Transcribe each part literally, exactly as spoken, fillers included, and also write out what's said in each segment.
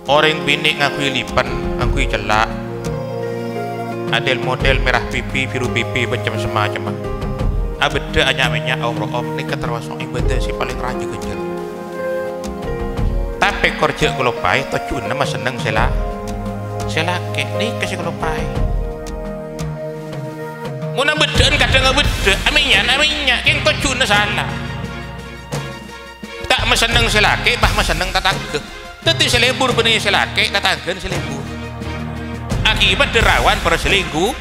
Orèng binè' ngangghuy lipen, ngangghuy cella', adel-model, mèra pipi, biru pipi, macem-macemma. Abeddhâ anya'-mènnya', aom-ro'om, nèka termasuk ibadah sè palèng rajâ ghânjhâr. Tapè kor jhâ' kaloppaè tojjhuna masenneng sè la-, sè lakè', nèka sè kaloppaè. Mon abeddhâ'ân kadhâng abeddhâ, amènnya'-amènnya', kèng tojjhuna sala. Ta' masenneng sè lakè', pas masenneng tatangghâ. Dhâddhi sè lebur bânnè sè lakè', tatangghâna sè lebur. Akibat dhârawan para selingkuh.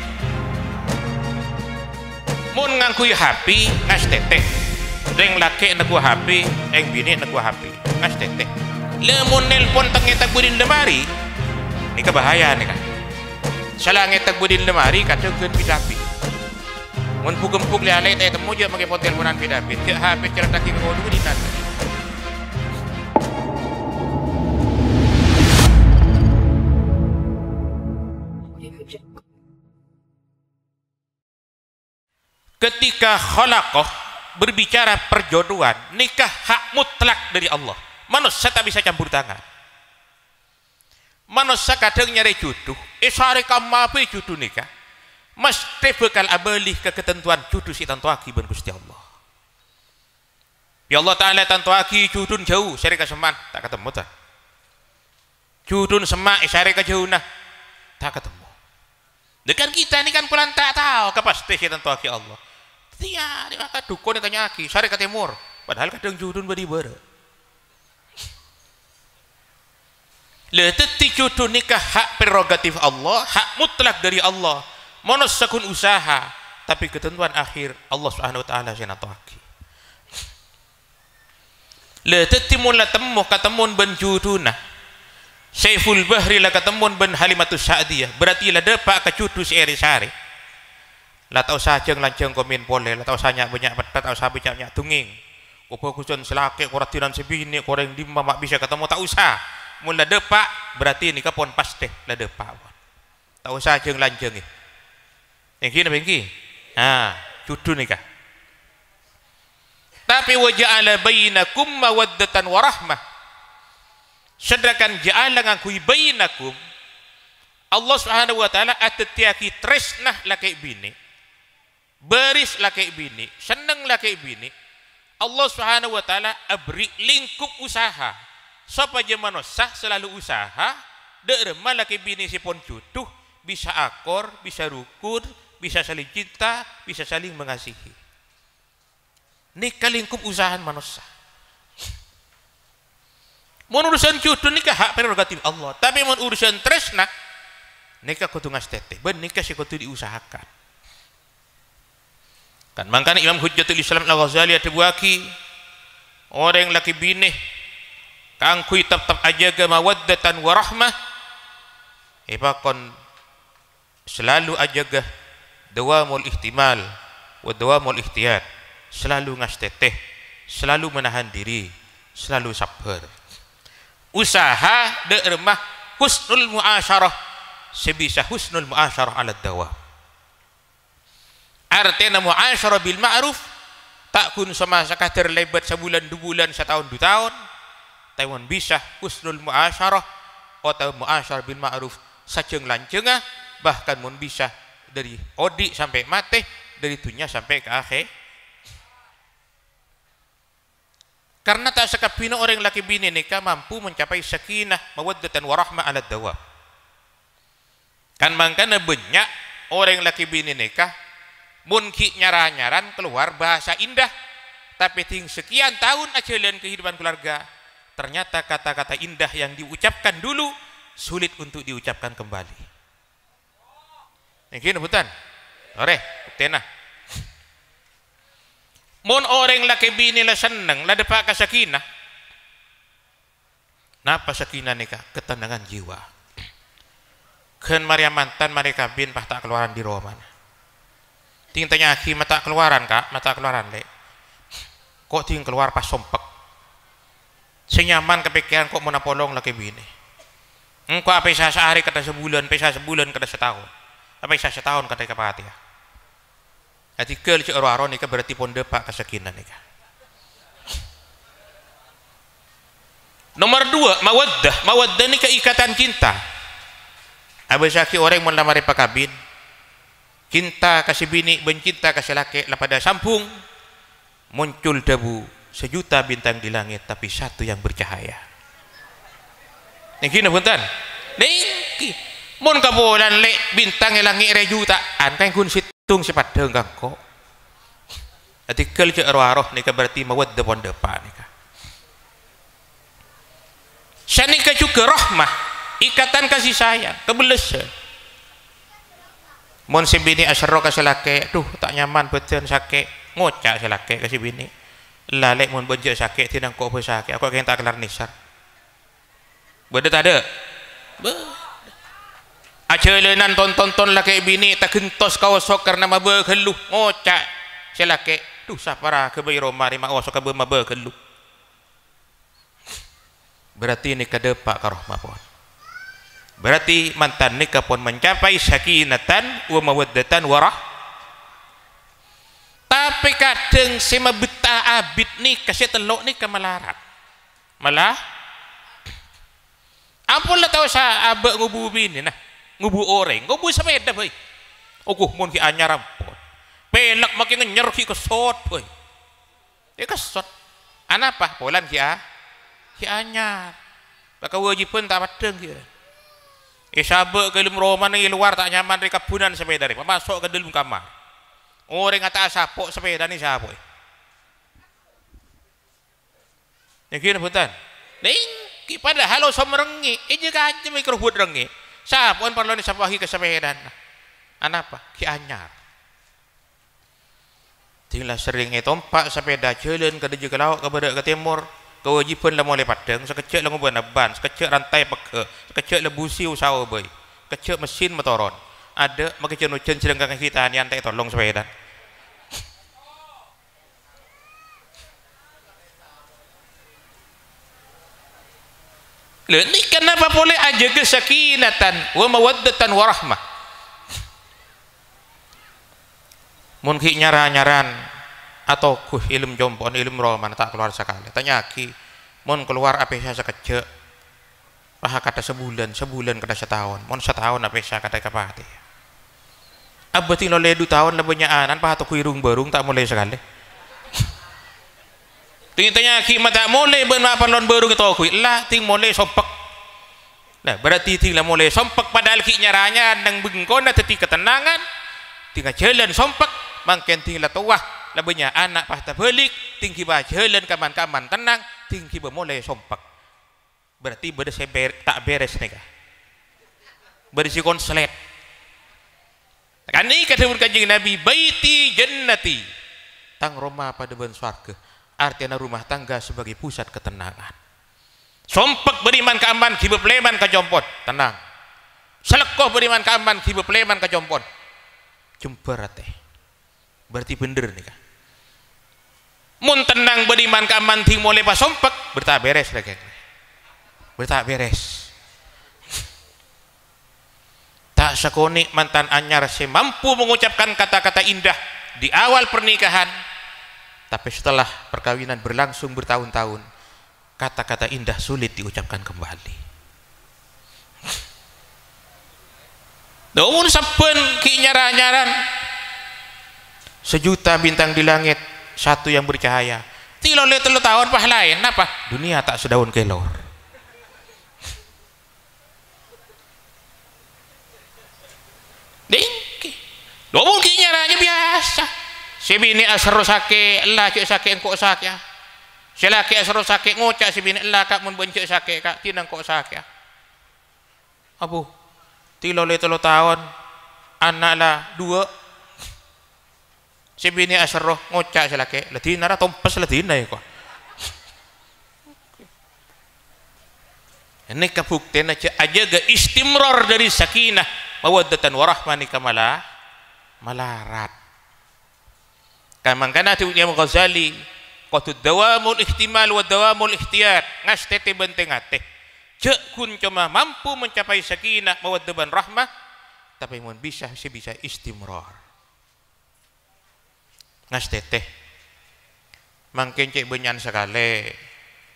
Mon ngangghuy H P, ngastètè. Rèng lakè' neggu' H P, rèng binè' neggu' H P, ngastètè. Lha mon nelpon tè-ngètè bâdâ è lemari, nèka bahaya nèka. Sala ngètè bâdâ è lemari, kadhâng ghân bit-abit. Mon bu'-ghembuk lè-alè ta' ètemmo, jhâ' makè pon-telponan bit-abit. Jhâ' H P caladdhâghi ka kodhu dinan. Ketika khalaqa, berbicara perjodohan, nèka hak mutlak dâri Allah. Manossa ta' bisa campur tangan. Manossa kadhâng nyarè jhudhu, èsarè kamma bhâi jhudhu nèka, masthè bhâkal abâli ka katantowan jhudhu sè ètantowaghi bân Ghustè Allah. Ya Allah Ta'ala ètantowaghi jhudhuna jhâu, sarè ka semma'an, ta' katemmo, ta'? Jhudhuna semma' èsarè ka jhâuna, ta' katemmo. Lha kan kita ini kan polana ta' tao ka pastè sè ètantowaghi Allah. Tiya, maka dukun ètanya'aghi, sarè ka tèmor, padahal kadhâng jhudhuna bâdâ è bârâ'. Lha, dhâddhi jhudhu nèka hak prerogatif Allah, hak mutlak dâri Allah. Manossa ghun usaha, tapè katantowan akhir Allah Subhanahu wa Ta'ala sè nantowaghi. Lha, dhâddhi mon la temmo katemmon bân jhudhuna, Saiful Bahri la katemmon bân Halimatus Sa'diyah, berarti la dâpa' ka jhudhu sè èrè-sarè. La ta' osa jhâng-lanjhâng komèn polè, la ta' osa nya'-bânnya' pettè, ta' osa bânnya'-bânnya' dongèng. Kobhâghusân sè lakè', koradinan sè binè', korèng dimma ma' bisa katemmo, ta' osa. Mon la dâpa', berarti nèka pon pastè la dâpa', pon. Ta' osa jhâng-lanjhângè. Èngghi napa èngghi? Ha, jhudhu nèka. Tapè, "Wa ja'ala bainakum mawaddatan wa rahmah." Sedangkan ja'ala ngangghuy bainakum, Allah Subhanahu wa Ta'ala adhâddhiyâghi tarèsna lakè' binè', bâris lakè' binè', senneng lakè' binè'. Allah Subhanahu wa Ta'ala aberri' lingkup usaha sopajâ manossa salalu usaha, dâ' remma lakè' binè' sè pon jhudhu bisa akor, bisa rukun, bisa saling cinta, bisa saling mengasihi. Nèka lingkup usahana manossa. Mon urusan jhudhu nèka hak prerogatif Allah, tapè mon urusan tarèsna, nèka kodhu ngastètè, bân nèka sè kodhu diusahakan. Kan mangkana Imam Hujjatul Islam Al-Ghazali adhâbuwâghi, orèng lakè binè kaangghuy teptep ajâgâ mawaddatan wa rahmah, èpakon salalu ajâgâ dawamul ihtimal wa dawamul ihtiyat, salalu ngastètè, salalu manahan dhiri, salalu sabbhâr. Usaha dâ' remma husnul mu'asyarah, sè bisa husnul mu'asyarah ala dawam. Artèna mu'asyarah bil ma'ruf, ta' ghun soma sakadhâr lèbât sabulân, du bulân, sataon, du taon, tapè mon bisa husnul mu'asyarah otabâ mu'asyarah bil ma'ruf sajhâng-lanjhângnga, bahkan mon bisa dâri odi' sampè' matè, dâri dhunnya sampè' ka akhè-, Karna ta' sakabbhina orèng lakè binè nèka mampu mencapai sakinah mawaddatan warahmah ala dawam. Kan mangkana bânnya' orèng lakè binè nèka mon ghi' nyar-anyaran kalowar bhâsa indah, tapè ding sekian taon ajhâlân kehidupan keluarga, ternyata kata-kata indah yang diucapkan dulu sulit untuk diucapkan kembali. Èngghi napa bhunten? Torè, buktèna. Mon orèng lakè binè la senneng, la dâpa' ka sakinah. Napa sakinah nèka? Ketenangan jiwa. Ghân marè amantan, marè kabin, pas ta' kalowaran dâri romana. Ding tanya'aghi, "Ma' ta' kalowaran, Ka'? Ma' ta' kalowaran, Lè'?" Ko' ding kalowar pas sompek. Sè nyaman ka pèkkèran ko' mon apolong lakè binè. Engko' apèsa saarè kadhâ' sabulân, pèsa sabulân kadhâ' sataon. Apèsa sataon kadhâ' kapatèya. Adhighâl jhâ' ro-aro nèka berarti pon dâpa' ka sakinah nèka. Nomor dua, mawaddah. Mawaddah nèka ikatan cinta. Abâssaghi orèng mon la marè pakabin. Cinta ka sè binè' bân cinta ka sè lakè' la padâ sambhung. Muncul dhâbu, "Sejuta bintang di langit, tapi satu yang bercahaya." Nèngghi napa bhunten? Nèngghi. Mon kabulâna lè' bintang è langngè' rè juta'an, kaèngghun sèttong sè padâ ka engko'. Adhingghâl jhâ' ro-aro nèka berarti mawaddah pon dâpa' nèka. Sanèka jhughân rahmah, ikatan kasih sayang, kabellessan. Mon sè binè' aserro ka sè lakè', "Dhu, ta' nyaman bâdân, sakè'," ngoca' sè lakè' ka sè binè', "Ella, lè', mon bâ'na jhâ' sakè', dina engko' bhâi sakè', engko' kèng ta' kellar nèsèr." Bâdâ tadâ'? Bâdâ. Ajhâlânan ton-tonton lakè' binè' tagentos ka osok karna mabâ ghâllu, ngoca' sè lakè', "Dhu, saparaghâ bhâi roma rè ma' osok ka bâ-, mabâ ghâllu." Berarti nèka dâpa' ka rahmah pon. Berarti mantan nèka pon mencapai sakinatan wa mawaddatan wa rah-, tapè kadhâng sè mabetta abit nèka sè tello' nèka malarat. Malah, ampon la tao sa abâ' ngobu binè, nah, ngobu orèng, ngobu sapèda bhâi. Oguh, mon ghi' anyar ampon. Pèlek makè ngènyer ghi' kèssot bhâi. Èkèssot. Anapa? Polana ghi' a-, ghi' anyar. Pakawâjibhân ta' peddhâng ghi'. Èsabâ' ka dâlem romana, è lowar ta' nyaman, rè kabbhunan sapèda rè, pamaso' ka dâlem kamar. Orèngnga ta' asapo' sapèdana èsapo'è. Nèngghi napa bhunten? Nèngghi, padahal osom rengngè', èjâ kajâ mèkro buwât rengngè'. Sapo'an parlona èsapo'aghi ka sapèdana. Anapa? Ghi' anyar. Ding la serrèng ètompa' sapèda jhâlân ka dâjâ ka lao', ka bârâ' ka tèmor, kawâjibhân la molè peddhâng, sakejjhâ' la ngobâna ban, sakejjhâ' rantaè pegghâ', sakejjhâ' la busi osaho bhâi, sakejjhâ' messin matoron. Adâ' makè jân-ojân sèrèng kangghâi tanèyan ta' ètolong sapèdana. Lha, nèka napa polè ajâgâ sakinatan wa mawaddatan wa rahmah. Mon ghi' nyar-anyaran atoghu è dâlem compo'na, è dâlem romana ta' kalowar sakalè. Tanya'aghi, mon kalowar apèsa sakejjhâ', pas kadhâ sabulân, sabulân kadhâ sataon, mon sataon apèsa kadhâ kapatèyan. Abâ' ding la ollè du taon la bânnya'an, pas atoghu è rung-bârung ta' molè sakalè. Ding ètanya'aghi, ma' ta' molè bân ma' parlona bârung ètoghuwi? Ella, ding molè sompek. Nah, berarti ding la molè sompek, padahal ghi' nyar-anyaran neng bengkona dhâddhi katennangan, ding ajhâlân sompek, mangkèn ding la towa, la bânnya' ana' pas tabâlik, ding ghibâ ajhâlân kaman-kaman tennang, ding ghibâ molè sompek. Berarti bâdâ sè bèr-, ta' bèrès nèka. Bâdâ sè konslet. Ghânèka dhâbuna Kanjeng Nabi, "Baiti jannati." Tang roma padâ bân sowarghâ. Artèna rumah tangga sebagai pusat ketenangan. Sompek bâdâ è man-ka'emman ghibâ palèman ka compo'na, tennang. Salèkko bâdâ è man-ka'emman ghibâ palèman ka compo'na, jembhâr atè. Berarti bhendher nèka. Mon tennang bâdâ è man-ka'emman ding molè pas sompek, berarti ta' bèrès rèya. Berarti ta' bèrès. Ta' sakonè' mantan anyar sè mampu mengucapkan kata-kata indah di awal pernikahan, tapi setelah perkawinan berlangsung bertahun-tahun, kata-kata indah sulit diucapkan kembali. Dâ' mon sabbhân ghi' nyar-anyaran, "Sejuta bintang di langit, satu yang bercahaya." Ding la ollè tello taon pas laèn, napa? Dunia tak sedaun kelor. Nèngghi. Dâ' mon ghi' nyar-anyar biyasa. Sè binè' aserro sakè', "Ella, jhâ' sakè', engko' sakè'a." Sè lakè' aserro sakè', ngoca' sè binè', "Ella, Ka', mon bâ'na jhâ' sakè', Ka', dina engko' sakè'a." Abu, ding la ollè tello taon, ana' la duwâ'. Sè binè' aserro, ngoca' sè lakè', "La dina ra tompes la dina, ya, ko'." Nèka buktèna jhâ', ajâgâ istimrar dâri sakinah, mawaddatan warahmah nèka mala-, malarat. Ka-, mangkana dhâbuna Imam Ghazali, "Qad dawamul ihtimal wa dawamul ihtiyat." Ngastètè bân tè-ngatè. Jhâ' ghun coma mampu mencapai sakinah, mawaddah bân rahmah, tapè mon bisa, sè bisa istimrar. Ngastètè. Mangkèn cè' bânnya'an sakalè.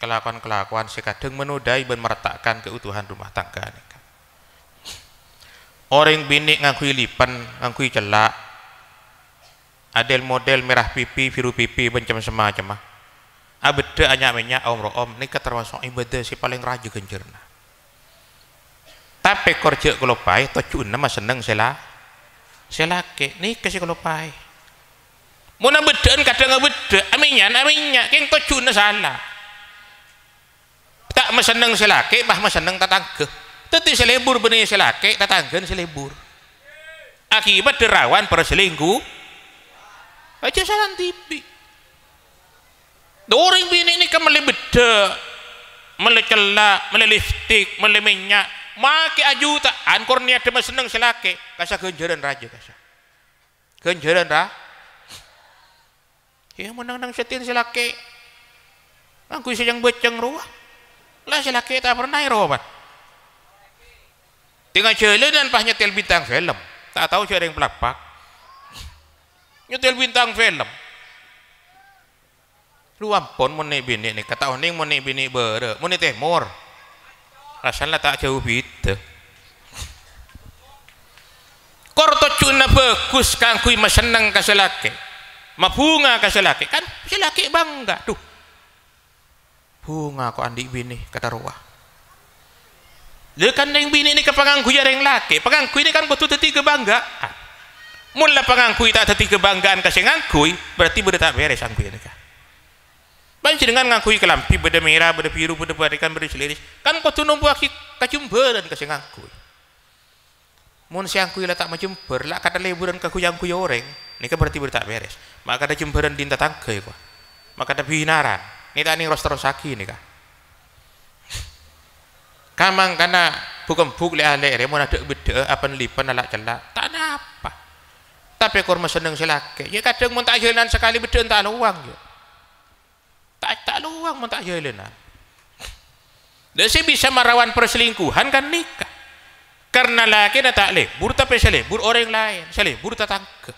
kalakowan-kalakowan sè kadhâng manodai bân marta'kan kaotohan rumah tangga nèka. Orèng binè' ngangghuy lipen, ngangghuy cella', adèl-modèl mèra pipi, biru pipi, bân cem-, samacemma. Abeddhâ anya'-mènya', om-ro'om, nèka tamaso' ibâdâ sè palèng rajâ ghânjhârânna. Tapè kor jhâ' kaloppaè tojjhuna masenneng sè la-, sè lakè'. Nèka sè kaloppaè. Mon abeddhâ'ân kadhâng abeddhâ, amènya'an amènya', kèng tojjhuna sala. Ta' masenneng sè lakè', pas masenneng tatangghâ. Dhâddhi sè lebur bânnè sè lakè', tatangghâna sè lebur. Akibat dârawan para selingkuh. Ajâ' salan dhibi'. Orèng binè' nèka mellè beddhâ, mellè cella', mellè lipstik, mellè mènya', makè ajuta'an, kor nèyaddhâ masenneng sè lakè', kassa' ghânjhârân rajâ, kassa'. Ghânjhârân ra-, iyâ, mon nang-, nang sèdin sè lakè', ngangghuy sè jâng-bâjâng rowa. La sè lakè' ta' pernah èrowa, Pat. Tènga jhâlânan pas nyètèl bintang film, ta' tao jhâ' rèng palappak. Nyètèl bintang film. Lu ampon, mon nè'-binè' nèka ta' onèng mon nè'-binè' bârâ', mon nè' tèmor. Rassana la ta' jhâu bhidhâ. Kor tojjhuna bhâghus kaangghuy masenneng ka sè lakè', mabhunga ka sè lakè', kan sè lakè' bângga, "Dhu, bhunga ko' andi' binè katarowa." Lha, kan rèng binè' nèka pangangghuy rèng lakè', pangangghuy nèka kan kodhu dhâddhi kabângga'an. Mon la pangangghuy ta' dhâddhi kabângga'an ka sè ngangghuy, berarti bâdâ ta' bèrès angghuy nèka. Panjhennengngan ngangghuy kalambhi bâdâ mèra, bâdâ biru, bâdâ bârikang, bâdâ sliris, kan kodhu nompoaghi kajembhârân ka sè ngangghuy. Mon sè angghuy la ta' majembhâr, la kadhâ' lèburân ka ghu-, angghuy orèng, nèka berarti bâdâ ta' bèrès. Makaddhâ jembhârân dhin tatangghâ, èkowa. Makaddhâ binaran, nè' ta' nèng ros-terrossaghi nèka. Kamangkana buk-embuk lè'-alè' rè mon adhâ'-beddhâ'â, apan-lipan, ala'-cella', ta' napa. Tapè kor masenneng sè lakè', iyâ kadhâng mon ta' ajhâlânan sakalè beddhâ'ân ta' lowang, iyâ. Ta', ta' lowang mon ta' ajhâlânan. Lah sè bisa marawan perselingkuhan kan nèka. Karena lakèna ta' lèbur, tapè sè lèbur orèng laèn, sè lèbur tatangghâ.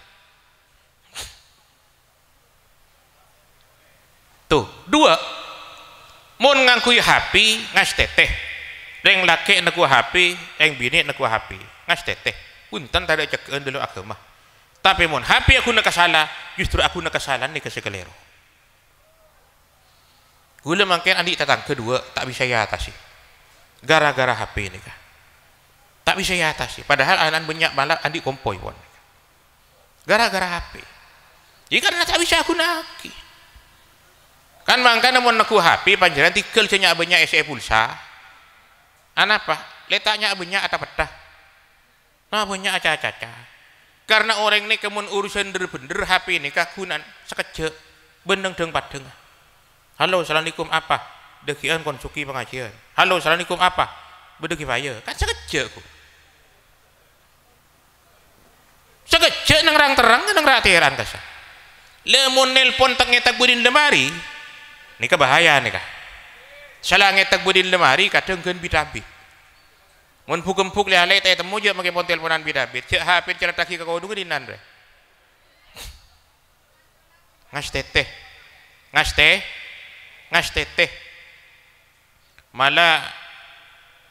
Tuh, duwâ'. Mon ngangghuy H P, ngastètè. Rèng lakè' negghuwâ H P, rèng binè' negghuwâ H P, ngastètè. Bhunten tadâ' cegghâ'ân dâlem aghâma. Tapè mon H P aghuna ka sala, justru aghuna ka sala nèka sè kalèro. Ghulâ mangkèn andi' tatangghâ duwâ' ta' bisa èatasè gara-gara H P nèka. Ta' bisa èatasè. Padahal ana'na bânnya' mala andi' kompoy pon. Gara-gara H P. Iyâ karena ta' bisa èghuna'aghi. Kan mangkana mon negghu H P panjhennengngan tèghâl jhâ' nya'-bânnya' èssè'è pulsa. Anapa? Lè' ta' nya'-bânnya' atha-pèttha. Nah, bânnya' aca-caca. Karena orèng nèka mon urusan dhâr-bhendhâr H P nèka ghunana sakejjhâ' bân neng dhâng-paddhâng. "Halo, assalamualaikum, apa?" "Dâggi'ân kon Suki pangajiyân." "Halo, assalamualaikum, apa?" "Bâdâ ghi' paya." Kan sakejjhâ', ghu. Sakejjhâ' neng rang-terrang, neng ra'-terra'an kassa'. Lè' mon nelpon tek-ngètek bâdâ è lemari, nèka bahaya nèka. Sala ngètek bâdâ è lemari, kadhâng ghân bit-abit. Mon buk-embuk lè'-alè' ta' ètemmo jhâ' makè pon-telponan bit-abit, jhâ' H P ècalatta'aghi ka kodhungnga dinnan rè. Ngastètè. Ngastè-, ngastètè. Mala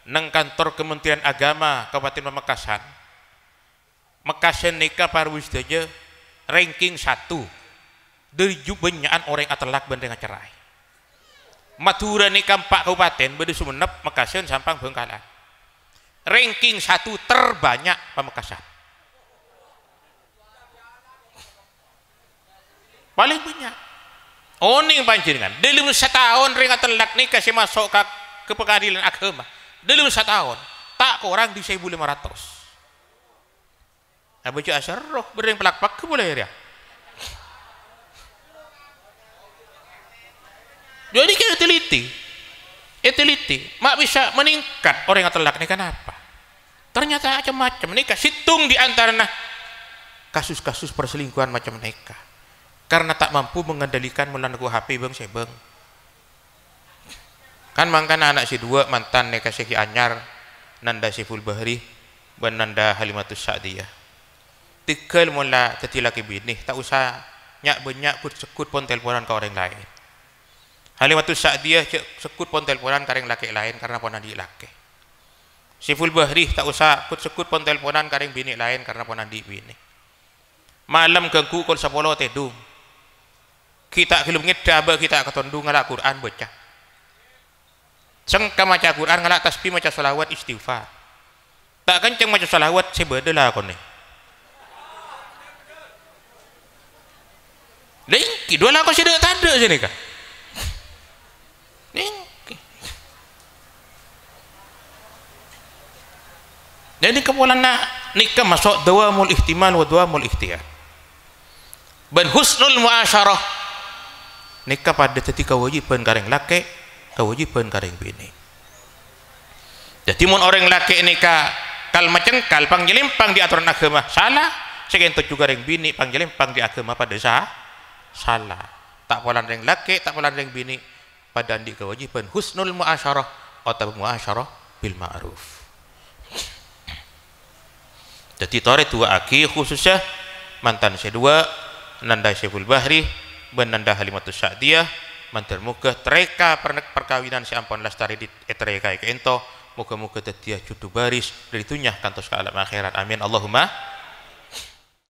neng kantor Kementerian Agama Kabupaten Pamekasan, Mekasan nèka parlo sadhâjâ ranking satu. Dhâri ju-, bânnya'an orèng atellak bân rèng acerrai. Madhurâ nèka empa' kabupaten, bâdâ Sumenep, Mekasan, Sampang, Bhângkalan. Ranking satu terbanyak Pamekasan. Palèng bânnya'. Onèng panjhennengngan, dâlem sataon rèng atellak nèka sè maso' ka, ka pengadilan agama. Dâlem sataon, ta' korang dâri sèbu lèma ratos. Abâ' jhâ' aserro, bâreng palak-pagghâ polè rèya. Jadi, kèng èteliti. Èteliti. Ma' bisa meningkat orèng atellak nèka napa? Ternyata macem-macem. Nèka sèttong di antarana kasus-kasus perselingkuhan macem nèka. Karena ta' mampu mengendalikan molaèna ghu H P bâng-sèbâng. Kan mangkana ana' sè duwâ' mantan nèka sè ghi' anyar, Nanda Saiful Bahri bân Nanda Halimatus Sa'diyah. Tèghâl mon la dhâddhi lakè binè, ta' osa nya'-bânnya' ghut-segghut pon-telponan ka orèng laèn. Halimatus Sa'diyah jhâ' segghut pon telponan ka rèng lakè' laèn karna pon andi' lakè'. Saiful Bahri ta' osa segghut pon telponan ka rèng binè' laèn karna pon andi' binè'. Malem ghânggu kol sapolo tèdung. Ghi' ta' ghellem ngèdhâ abâ' ghi' ta' katondhu ngala' Qur'an bâca. Sengka maca Qur'an, ngala' tasbih, maca shalawat, istighfar. Ta' kenceng maca shalawat, sè bâdâ lakonè. Lha ènggi, dua lako sè dâ'-tadâ' sè nèka. Ènggi. Jadi, polana nèka maso' dawamul ihtimal wa dawamul ikhtiyar. Bân husnul mu'asyarah nèka padâ dhâddhi kawâjibhân ka rèng lakè', kawâjibhân ka rèng binè'. Dhâddhi, mon orèng lakè' nèka kal-macengkal, pang-nyalèmpang dâri atoran aghâma, sala. Sè kènto jhughân rèng binè' pang-nyalèmpang dâri aghâma padâ sa-, sala. Ta' polana rèng lakè', ta' polana rèng binè', padâ andi' kawâjibhân husnul mu'asyarah otabâ mu'asyarah bil ma'ruf. Dhâddhi, torè du'aaghi, khususnya mantan sè duwâ', nanda Saiful Bahri bân nanda Halimatus Sa'diyah, mandhâr moghâ trèka perne-, parkabinan sè ampon lastarè di-, ètrèkaè ka'ènto, moghâ-moghâ dhâddhiyâ jhudhu bâris dâri dhunnya kantos ka alam akhèrat. Amin, Allahumma.